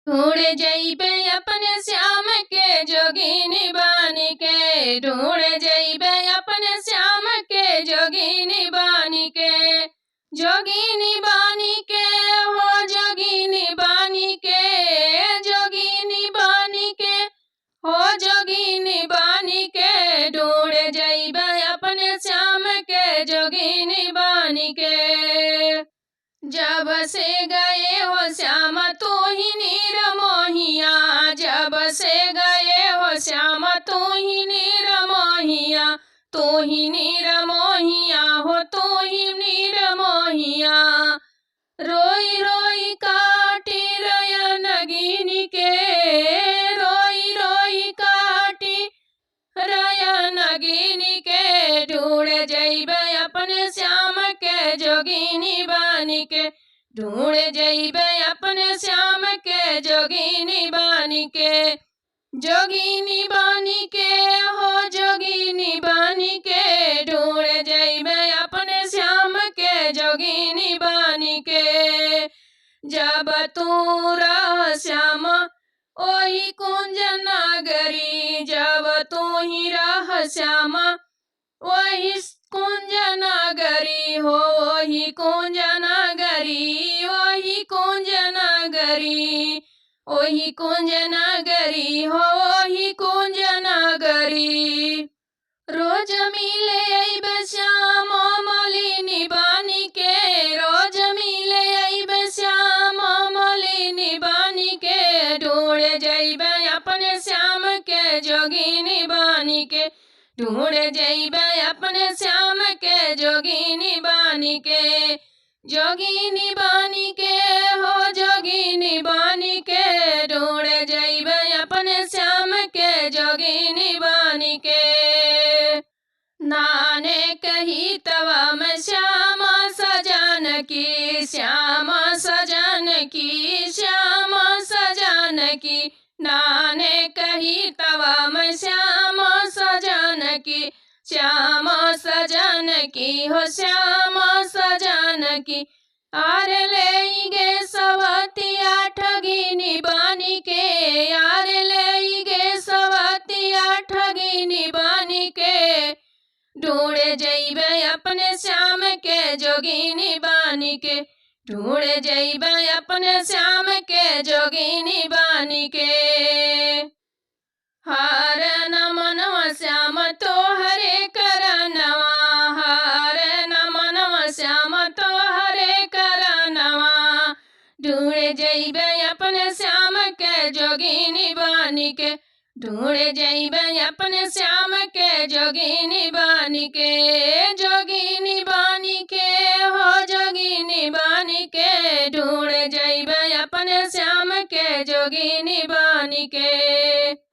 ढूंढ जइबे अपने श्याम के जोगिनी बानी के, ढूंढ जइबे अपने श्याम के जोगिनी बानी के, जोगिनी बानी के हो जोगिनी बानी के, जोगिनी बानी के हो जोगिनी बानी के, ढूंढ जइबे अपने श्याम के जोगिनी बानी के। जब से गए हो श्याम तू ही नीर मोहिया, जब से गए हो श्याम तू ही नीर मोहिया, तू ही नीर मोहिया हो तू ही नीर मोहिया। रोई रोई काटी रयन गिनी के, रोई रोई काटी रयन गिनी के, ढूंढ जइबे अपने श्याम के जोगिनी बानी के, ढूंढ जइबे अपने श्याम के जोगिनी बानी के, जोगिनी बानी के हो जोगिनी बानी के, ढूंढ जइबे अपने श्याम के जोगिनी बानी के। जब तू रह श्याम ओही कुंज नगरी, जब तू ही रह श्याम वही कुंज नगरी हो वही कुंज नगरी, वही कुंज नगरी, वही कुंज नगरी हो वही कुंज नगरी। रोज मिले अइबे श्याम मलिनी बानी के, रोज मिले अइबे श्याम मलिनी बानी के, ढूंढ जइबे अपने श्याम के जोगिनी बानी के, ढूंढ जइबे अपने श्याम के जोगिनी बानी के, जोगिनी बानी के हो जोगिनी बानी के, ढूंढ जइबे अपने श्याम के जोगिनी बानी के। नाने कही तवा में श्याम सजन की, श्याम सजन की, श्याम सजन की, नाने कही तवा में श्याम सजन की, श्याम सजन की हो श्याम सजन की। आर ले गे सवतिया ठगिनी बानी के, आर ले गे सवतिया ठगिनी बानी के, ढूंढ जइबे अपने श्याम के जोगिनी बानी के, ढूंढ जइबे अपने श्याम के जोगिनी बानी के। हार न मनवा श्याम तो हरे करनवा, हार न मनवा श्याम तो हरे करनवा, ढूंढ जइबे अपने श्याम के जोगिनी बानी के, ढूंढ जइबे अपने श्याम के जोगिनी बानी के, जोगिनी बानी के हो जोगिनी बानी के, ढूंढ जइबे अपने श्याम के जोगिनी बानी के।